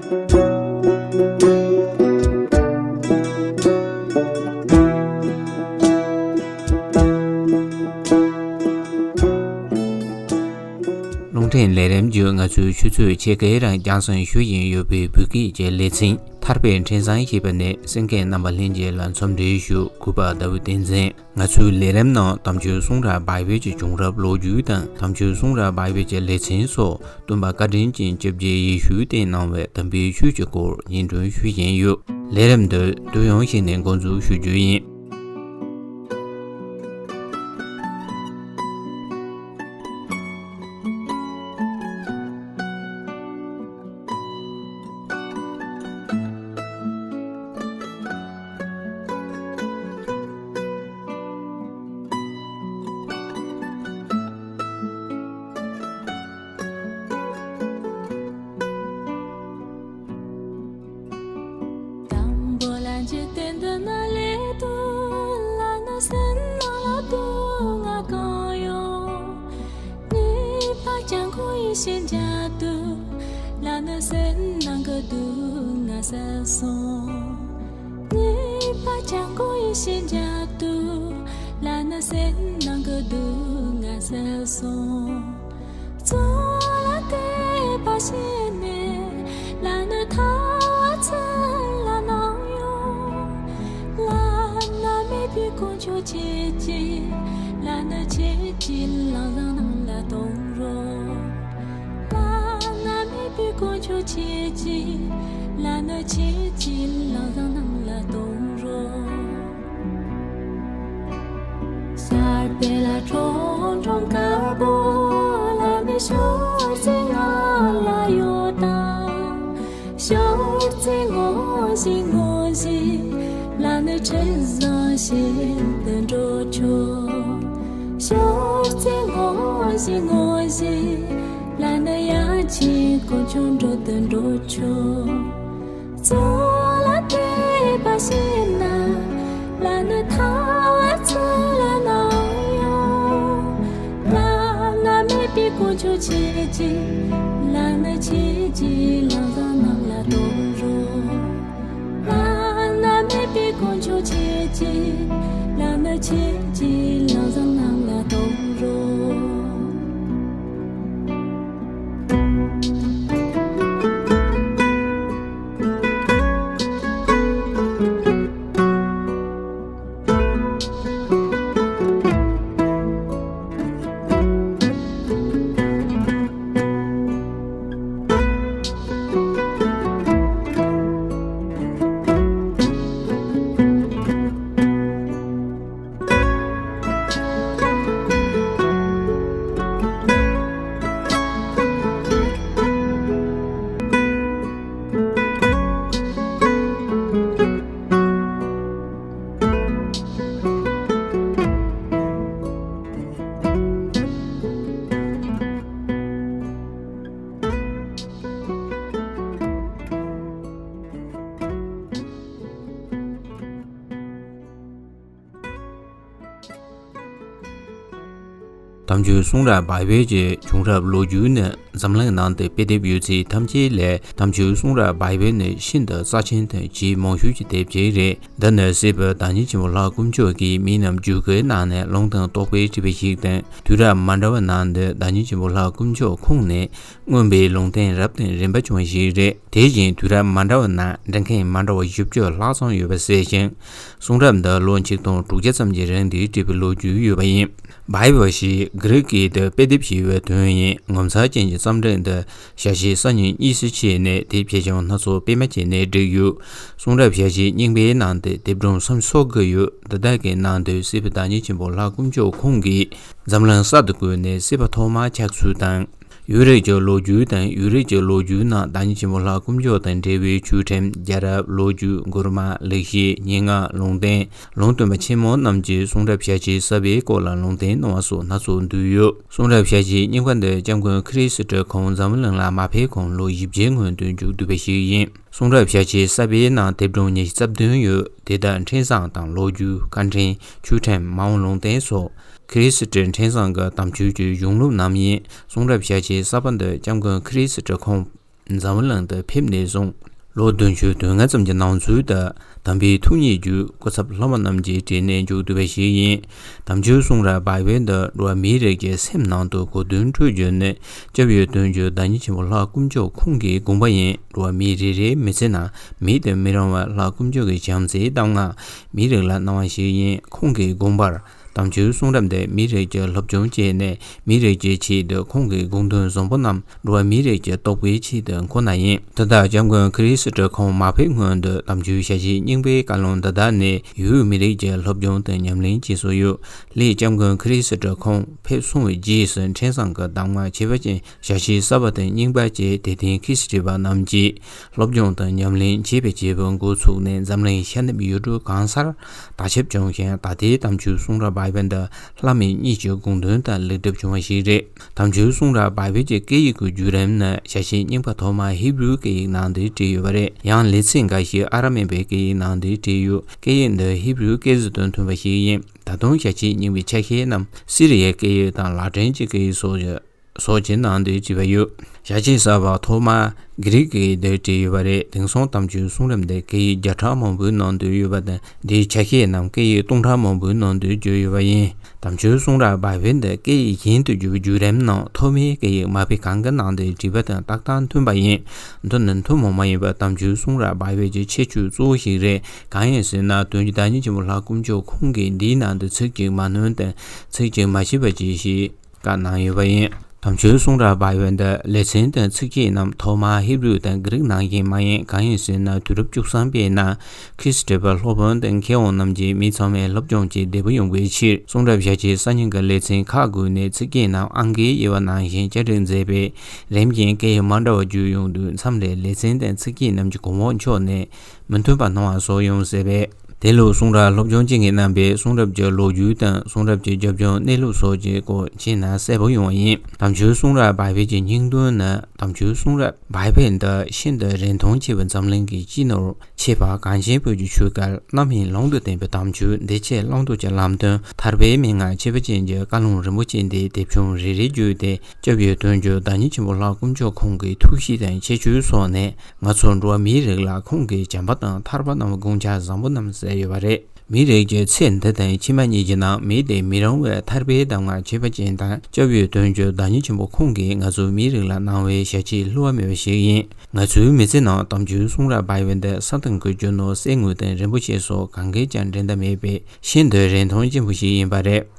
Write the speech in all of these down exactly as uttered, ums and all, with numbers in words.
རླུང་འཕྲིན་ལས་རིམ་བརྒྱུད་ང་ཚོའི་ཆུ་ཚོད་ཕྱེད་ཀའི་རིང་རྒྱང་སྲིང་ཞུ་བཞིན་ཡོད་པའི་བོད་སྐད་ཀྱི་ལེ་ཚན་ཐར་པའི་འཕྲིན་བཟང་ཞེས་པ་ནས་གསན་མཁན་རྣམ་པ་ལྷན་རྒྱས་ལ་འཚམས་འདྲི་ཞུ། གུས་པ་ཟླ་འོད་བསྟན་འཛིན། ང་ཚོའི་ལས་རིམ་ནང་དམ་ཆོས་གསུང་རབ་བྷའི་བྷལ་གྱི་བྱུང་རབས་ལོ་རྒྱུས་དང་དམ་ཆོས་གསུང་རབ་བྷའི་བྷལ་གྱི་ལེ་ཚན་སོགས་སྟོན་པ་བཀའ་དྲིན་ཅན་སྐྱབས་རྗེ་ཡེ་ཤུས་བསྟན་གནང་བའི་དམ་པའི་ཆོས་ཀྱི་སྐོར་སྙན་སྒྲོན་ཞུ་བཞིན་ཡོད། ལས་རིམ་འདི་དུས་ཡུན་བཞིན་ནས་འགོ་འཛུགས་ཞུ་རྒྱུ་ཡིན། དང་པོ་ལ་འཇིག་རྟེན་འདི་ན་ལས་དུ་ལ་ནི་སེམས་ནང་ལ་སྡུག་བསྔལ་གང་ཡོད། གཉིས་པ་སྐྱབས་མགོན་ཡེ་ཤེས་མཇལ་དུས་ལ་ནི་སེམས་ནང་གི་སྡུག་བསྔལ་ཟད་སོང་། གཉིས་པ་སྐྱབས་མགོན་ཡེ་ཤེས་མཇལ་དུས་ལ་ནི་སེམས་ནང་གི་སྡུག་བསྔལ་ཟད་སོང་། གཙོ་བོ་ལ་དད་པ་བྱས་ནས་ལ་ནི་ཐར་པ་ཚུར་ལ་གནང་ཡོང་། བླ་ན་མེད་པའི་དཀོན་མཆོག་ཁྱེད་ཀྱིས་ལ་ནི་ཁྱེད་ཀྱི་ལམ་བཟང་རྣམས་ལ་གཏོང་རོགས། བླ་ན་མེད་པའི་དཀོན་མཆོག་ཁྱེད་ཀྱིས་ལ་ནི་ཁྱེད་ཀྱི་ལམ་བཟང་རྣམས་ལ་གཏོང་རོགས། ཤར་པའི་ལ་ཁྲོམ་ཁྲོམ་དཀར་པོ་ལ་ནི་ཤོར་ཚེ་ང་ལ་ཡོད་དང་། ཤོར་ཚེ་ངོ་ཤེས་ངོ་ཤེས་ལ་ནི་ཁྲི་བཟང་ཤིན་ཏུ་འགྲོ་ཆོག་ཤོར་ཚེ་ངོ་ཤེས་ངོ་ཤེས་ལ་ནི་ཡ་ཆེན་དཀོན་མཆོག་འགྲོ་དུ་འགྲོ་ཆོག་གཙོ་བོ་ལ་དད་པ་བྱས་ན་ལ་ནི་ཐར་པ་ཚུར་ལ་གནང་ཡོང་། བླ་ན་མེད་པའི་དཀོན་མཆོག་ཁྱེད་ཀྱིས་ལ་ནི་ཁྱེད་ཀྱི་ལམ་བཟང་རྣམས་ལ་གཏོང་རོགས། བླ་ན་མེད་པའི་དཀོན་མཆོག་ཁྱེད་ཀྱིས་ལ་ནི་ཁྱེད་ཀྱི་ལམ་བཟང་རྣམས་ལ་གཏོང་རོགས། དམ་ཆོས་གསུང་རབ་བྷའི་བྷལ་གྱི་བྱུང་རབས་ལོ་རྒྱུས་ནི་འཛམ་གླིང་ནང་དུ་དཔེ་དེབ་ཡོད་ཚད་ཐམས་ཅད་ལས་དམ་ཆོས་གསུང་རབ་བྷའི་བྷལ་ནི་ཤིན་ཏུ་རྩ་ཆེན་དང་ཆེས་མང་ཤོས་ཀྱི་དེབ་ཅིག་རེད། འདི་ནི་སྲིད་པའི་བདག་ཉིད་ཆེན་པོ་ལྷ་དཀོན་མཆོག་གིས་མི་རྣམས་རྒྱུད་སྐུལ་གནང་ནས་ལུང་དང་རྟོགས་པའི་བྲིས་པ་ཞིག་དང་། དུས་རབས་མ་འདྲ་བ་ནང་དུ་བདག་ཉིད་ཆེན་པོ་ལྷ་དཀོན་མཆོག་ཁོང་ནས་མངོན་པའི་ལུང་བསྟན་རབ་དང་རིམ་པ་བྱུང་བ་ཞིག་རེད། དེ་བཞིན་དུས་རབས་མ་འདྲ་བ་ནང་འབྲི་མཁན་མ་འདྲ་བ་བཞི་བཅུ་ལྷག་ཙམ་ཡོད་པ་གསལ་ཞིང་། གསུང་རབ་འདི་ལོ་ཆིག་སྟོང་དྲུག་བརྒྱ་ཙམ་གྱི་རིང་དུ་བྲིས་པའི་ལོ་རྒྱུས་ཡོད་པ་ཡིན། བྷའི་བྷལ་ཞེས་གྷི་རིག་སྐད་དུ་དཔེ་དེབ་ཞེས་པའི་དོན་ཡིན། ངོ་མཚར་ཅན་གྱི་རྩོམ་སྒྲིག་འདི་ཞལ་ཤེས་སང་ཉིན་གཉིས་སུ་ཕྱེ་ནས་དེབ་ཆེ་ཆུང་སྣ་ཚོགས་སྤེལ་མ་བྱས་ནས་བསྒྲིགས་ཡོད། གསུང་རབ་ཞལ་ཤེས་རྙིང་པའི་ནང་དུ་དེབ་སྒྲོམ་སུམ་ཅུ་སོ་དགུ་ཡོད། འདི་དག་གི་ནང་དུ་སྲིད་པའི་བདག་ཉིད་ཆེན་པོ་ལྷ་དཀོན་མཆོག་ཁོང་གིས་འཛམ་གླིང་གསར་དུ་བཀོད་ནས་སྲིད་པ་ཐོག་མར་ཆགས་ཚུལ་དང་། ཡུལ་རིས་ཀྱི་ལོ་རྒྱུས་དང་ཡུལ་རིས་ཀྱི་ལོ་རྒྱུས་ནང་བདག་ཉིད་ཆེན་པོ་ལྷ་དཀོན་མཆོག་དང་འབྲེལ་བའི་ཆོས་ཁྲིམས། རྒྱལ་རབས། ལོ་རྒྱུས། མགུར་མ། ལེགས་བཤད། སྙན་ངག་ལུང་བསྟན། ལུང་སྟོན་པ་ཆེན་མོ་རྣམས་ཀྱིས་གསུང་རབ་ཞལ་ཤེས་གསར་པའི་སྐོར་ལ་ལུང་བསྟན་གནང་བ་སོགས་སྣ་ཚོགས་འདུས་ཡོད། གསུང་རབ་ཞལ་ཤེས་རྙིང་པ་འདི་སྐྱབས་མགོན་ཁི་རི་སི་ཊི་ཁོང་འཛམ་བུ་གླིང་ལ་མ་ཕེབས་གོང་ལོ་བཞི་བརྒྱའི་སྔོན་དུ་མཇུག་བསྡུས་པ་ཞིག་ཡིན། གསུང་རབ་ཞལ་ཤེས་གསར་པའི་ནང་དེབ་སྒྲོམ་ཉི་ཤུ་རྩ་བདུན་ཡོད། དེ་དག་འཕྲིན་བཟང་དང་ལོ་རྒྱུས། བཀའ་འཕྲིན། ཆོས་ཁྲིམས། མ་འོངས་ལུང་བསྟན་སོགས། ཁི་རི་སི་ཊི་འཕྲིན་བཟང་གི་དམ་ཆོས་ཀྱི་གཞུང་ལུགས་རྣམས་ཡིན། གསུང་རབ་ཞལ་ཤེས་གསར་པ་འདི་སྐྱབས་མགོན་ཁི་རི་སི་ཊི་ཁོང་ འཛམ་བུ་གླིང་དུ་ཕེབས་ནས་བཟུང་ལོ་བདུན་ཅུ་དོན་ལྔ་ཙམ་གྱི་ནང་ཚུད་དུ། དམ་པའི་ཐུགས་ཉིད་བརྒྱུད་སྐུ་ཚབ་བླ་མ་རྣམས་ཀྱིས་བྲིས་ནས་མཇུག་བསྡུ་བ་ཞིག་ཡིན། དམ་ཆོས་གསུང་རབ་བྷ་ག་ཝད་འདི་འགྲོ་བ་མིའི་རིགས་ཀྱི་སེམས་ནང་དུ་གོ་དོན་འཕྲོད་བརྗོད་ནི། སྐྱབས་ཡུལ་དོན་གྱུར་བདག་ཉིད་ཆེན་པོ་ལྷ་དཀོན་མཆོག་ཁོང་གི་དགོངས་པ་ཡིན། འགྲོ་བ་མི་རེ་རེའི་མི་ཚེ་ནང་མེད་དུ་མི་རུང་བ་ལྷ་དཀོན་མཆོག་གི་བྱམས་བརྩེའི་གདམས་ངག་མིའི་རིགས་ལ་གནང་བ་ཞིག་ཡིན། ཁོང་གི་དགོངས་པར། དམ་ཆོས་གསུང་རབ་འདི་མིའི་རིགས་ཀྱི་སློབ་སྦྱོང་བྱས་ནས་མིའི་རིགས་ཀྱི་ཆེད་དུ་ཁོང་གི་དགོངས་དོན་བཟང་པོ་རྣམས་འགྲོ་བ་མིའི་རིགས་ཀྱི་རྟོགས་པའི་ཆེད་དུ་མཁོ་ན་ཡིན། དེ་དག་སྐྱབས་མགོན་ཁྲི་སི་ཊ་ཁོང་མ་ཕེབས་སྔོན་དུ་དམ་ཆོས་ཞལ་བཞེས་རྙིང་པའི་བཀའ་ལུང་འདི་དག་ནི་ཡུལ་མི་རིགས་ཀྱི་སློབ་སྦྱོང་དང་ཉམས་ལེན་བྱེད་སྲོལ་ཡོད། ལས་སྐྱབས་མགོན་ཁྲི་སི་ཊ་ཁོང་ཕེབས་སོང་བའི་རྗེས་སུ་འཕྲིན་བཟང་གི་གདམས་ངག་ཁྱད་པར་ཅན་ཞལ་བཞེས་གསར་པ་དང་རྙིང་པ་བཅས་དད་ལྡན་ཁི་སི་ཊི་པ་རྣམས་ཀྱིས་སློབ་སྦྱོང་དང་ཉམས་ལེན་བྱེད་པའི་བྱེད་པོ་འགོ་ཚུགས་ནས་འཛམ་གླིང་ཤར་ནུབ་ཡུལ་གྲུ་གང་སར་དར་ཁྱབ་བྱུང་ཞིང་། ད་ལྟའི་དམ་ཆོས་གསུང་རབ་བྷ་ག་ཝད་འདི་ལྷ་མི་གཉིས་ཀྱི་དགོངས་དོན་དང་ལེགས་གྲུབ་བྱུང་བ་ཞིག་རེད། དམ་ཆོས་གསུང་རབ་བྷ་ག་ཝད་ཀྱི་སྐད་ཡིག་གི་བརྒྱུད་རིམ་ནི་ཞལ་བཞེས་རྙིང་པ་ཐོག་མར་ཧི་བྷི་རུ་སྐད་ཡིག་ནང་དུ་བྲིས་ཡོད་པ་རེད། ཡང་ལེ་ཚན་འགའ་ཞིག་ཨ་ར་མན་པའི་སྐད་ཡིག་ནང་དུ་བྲིས་ཡོད། སྐད་ཡིག་འདི་ཧི་བྷི་རུ་སྐད་ཟེར་དོན་མཐུན་པ་ཞིག་ཡིན། ད་དུང་ཞལ་བཞེས་རྙིང་པའི་ཆ་ཤས་རྣམས་སི་རི་ཡའི་སྐད་ཡིག་དང་ལ་ཏིན་གྱི་སྐད་ཡིག་སོགས་ཀྱི་སོགས་ཀྱི་ནང་དུ་བྲིས་པ་ཡོད། ཞལ་བཞེས་གསར་པ་ཐོག་མར་གྷི་རིག་གི་སྐད་ཡིག་ཏུ་བྲིས་ཡོད་པ་རེད། དེང་སང་དམ་ཆོས་གསུང་རབ་འདི་སྐད་ཡིག་བརྒྱ་ཕྲག་མང་པོའི་ནང་དུ་ཡོད་པ་དང་། འདིའི་ཆ་ཤས་རྣམས་སྐད་ཡིག་སྟོང་ཕྲག་མང་པོའི་ནང་དུ་བསྒྱུར་ཡོད་པ་ཡིན། དམ་ཆོས་གསུང་རབ་བྷ་ག་ཝད་འདི་སྐད་ཡིག་གཞན་དུ་བསྒྱུར་བའི་བརྒྱུད་རིམ་ནང་ཐོག་མའི་སྐད་ཡིག་མ་ཕེབས་གོང་གི་ནང་དུ་བྲིས་པ་དང་ཏག་ཏག་མཐུན་པ་ཡིན། འདི་ནི་ཐུན་མོང་མ་ཡིན་པར་དམ་ཆོས་གསུང་རབ་བྷ་ག་ཝད་ཀྱི་ཁྱད་ཆོས་གཙོ་བོ་ཞིག་རེད། གང་ཡིན་ཟེར་ན། དོན་གྱི་བདག་ཉིད་ཆེན་པོ་ལྷ་དཀོན་མཆོག་ཁོང་གིས་འདིའི་ནང་དུ་ཚིག་གཅིག་མ་སྣོན་དང་ཚིག་གཅིག་མ་བྲིས་པ་ཅིག་ཞིག་བཀའ་གནང་ཡོད་པ་ཡིན། དམ་ཆོས་གསུང་རབ་བྷ་ག་ཝད་འདི་ལེ་ཚན་དང་ཚིགས་བཅད་རྣམས་ཐོག་མར་ཧི་བྷི་རུ་དང་གྷི་རིག་ནང་བཞིན་མ་ཡིན། གང་ཡིན་ཟེར་ན། དུས་རབས་བཅུ་གསུམ་པའི་ནང་ཁི་སི་ཊི་པ་སློབ་དཔོན་དང་མཁས་དབང་རྣམས་ཀྱིས་མི་ཚང་མས་སློབ་སྦྱོང་བྱེད་བདེ་པོ་ཡོང་བའི་ཕྱིར། གསུང་རབ་ཞལ་ཆད་གསར་རྙིང་གི་ལེ་ཚན་ཁག་བགོས་ནས་ཚིགས་བཅད་རྣམས་ཨང་ཀིའི་དབྱེ་བ་ནང་བཞིན་བཅའ་སྒྲིག་མཛད་པས། རིམ་བཞིན་སྐད་ཡིག་མ་འདྲ་བ་བརྒྱུད་ཡོང་དུས་མཚམས་རེ་ལེ་ཚན་དང་ཚིགས་བཅད་རྣམས་ཀྱི་གོང་འོག་འཕྱོགས་ནས། མི་མཐུན་པ་སྣང་བ་སོགས་ཡོང་སྲིད་པས། དེ་ལུགས་གསུང་རབ་སློབ་སྦྱོང་བྱེད་མཁན་རྣམ་པས་གསུང་རབ་ཀྱི་ལོ་རྒྱུས་དང་གསུང་རབ་ཀྱི་རྒྱབ་ལྗོངས་གནས་ལུགས་སོགས་ཀྱི་སྐོར་བྱས་ན་གསལ་པོ་ཡོང་བ་ཡིན། དམ་ཆོས་གསུང་རབ་བྷ་ག་ཝད་ཀྱི་སྙིང་དོན་ནི། དམ་ཆོས་གསུང་རབ་བྷ་ག་ཝད་འདི་ཤིན་ཏུ་རིན་ཐང་ཆེ་བའི་འཛམ་གླིང་གི་སྤྱི་ནོར་ཆེ་བ་གངས་ཅན་བོད་ཀྱི་ཆོས་སྐལ་རྣམ་གཉིས་ལུང་དུ་བསྟན་པའི་དམ་ཆོས་བདེ་ཆེན་བླང་དོར་གྱི་ལམ་སྟོན་ཐར་པའི་མན་ངག་ཁྱད་པར་ཅན་གྱི་བཀའ་ལུང་རིན་པོ་ཆེ་འདིའི་དེབ་ཆུང་རེ་རེ་བརྒྱུད་དེ། སྐྱབས་ཡུལ་དོན་གྱུར་བདག་ཉིད་ཆེན་པོ་ལྷ་དཀོན་མཆོག་ཁོང་གི་ཐུགས་གཤིས་དང་ཁྱད་ཆོས་སོགས་ནས། ང་ཚོ་འགྲོ་བ་མིའི་རིགས་ལ་ཁོང་གིས་བྱམས་པ་དང་ཐར་པ་གནང་བའི་དགོངས་འཆར་བཟང་པོ་རྣམས་གསལ་ཡོད་པ་རེད། མིའི་རིགས་ཀྱི་ཚེ་འདི་དང་ཕྱི་མ་གཉིས་ཀྱི་ནང་མེད་དུ་མི་རུང་བའི་ཐར་པའི་གདམས་ངག་ཁྱད་པར་ཅན་དང་། སྐྱབས་ཡུལ་དོན་གྱུར་བདག་ཉིད་ཆེན་པོ་ཁོང་གིས་ང་ཚོ་མིའི་རིགས་ལ་གནང་བའི་ཞལ་ཆད་བསླུ་བ་མེད་པ་ཞིག་ཡིན། ང་ཚོའི་མི་ཚེ་ནང་དམ་ཆོས་གསུང་རབ་བྷ་ག་ཝན་འདི་ས་དང་གི་རྒྱུ་ནོར་གསེར་དངུལ་དང་རིན་པོ་ཆེ་སོགས་གང་གིས་ཀྱང་འགྲན་ཟླ་མེད་པའི་ཤིན་ཏུ་རིན་ཐང་ཆེན་པོ་ཞིག་ཡིན་པ་རེད།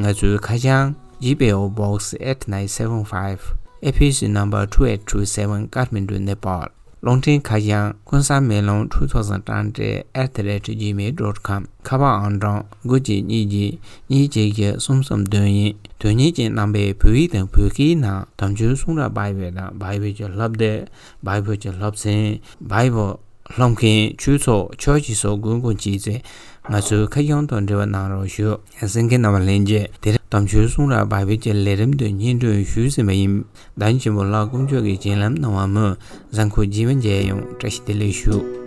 ང་ཚོའི་ཁ་བྱང་། G P O Box eight nine seven five, F E C number two eight two seven, Kathmandu, Nepal. རླུང་འཕྲིན་ཁ་བྱང་། ཀུན་བཟང་སྨོན་ལམ་two thousand twenty at the rate gmail dot com. ཁ་པར་ཨང་གྲངས་དགུ་གཅིག་གཉིས་གཅིག་གཉིས་གཅིག་གསུམ་གསུམ་བདུན་ཡིན། དོན་གཉེར་ཅན་རྣམ་པས་བོད་ཡིག་དང་བོད་སྐད་ནང་དམ་ཆོས་གསུང་རབ་བྷའི་བལ་དང་བྷའི་བལ་གྱི་སློབ་དེབ། བྷའི་བལ་གྱི་སློབ་ཚན། བྷའི་བལ། སློབ་མཁན། ཆོས་ཚོགས། ཆོས་སྤྱི་སོགས་སྒོ་འབྱེད་བྱས་ཚེ། ང་ཚོའི་ཁ་བྱང་དུ་འབྲེལ་བ་གནང་རོགས་ཞུ། གསན་མཁན་རྣམ་པ་ལྷན་རྒྱས། དེ་རིང་དམ་ཆོས་གསུང་རབ་བྷའི་བལ་གྱི་ལས་རིམ་དུ་སྙན་སྒྲོན་ཞུས་ཟིན་པ་ཡིན། བདག་ཉིད་ཆེན་པོ་ལྷ་དཀོན་མཆོག་གིས་བྱིན་རླབས་གནང་བ་སྨོན། གཟའ་འཁོར་རྗེས་མ་མཇལ་ཡོང་། བཀྲ་ཤིས་བདེ་ལེགས་ཞུ།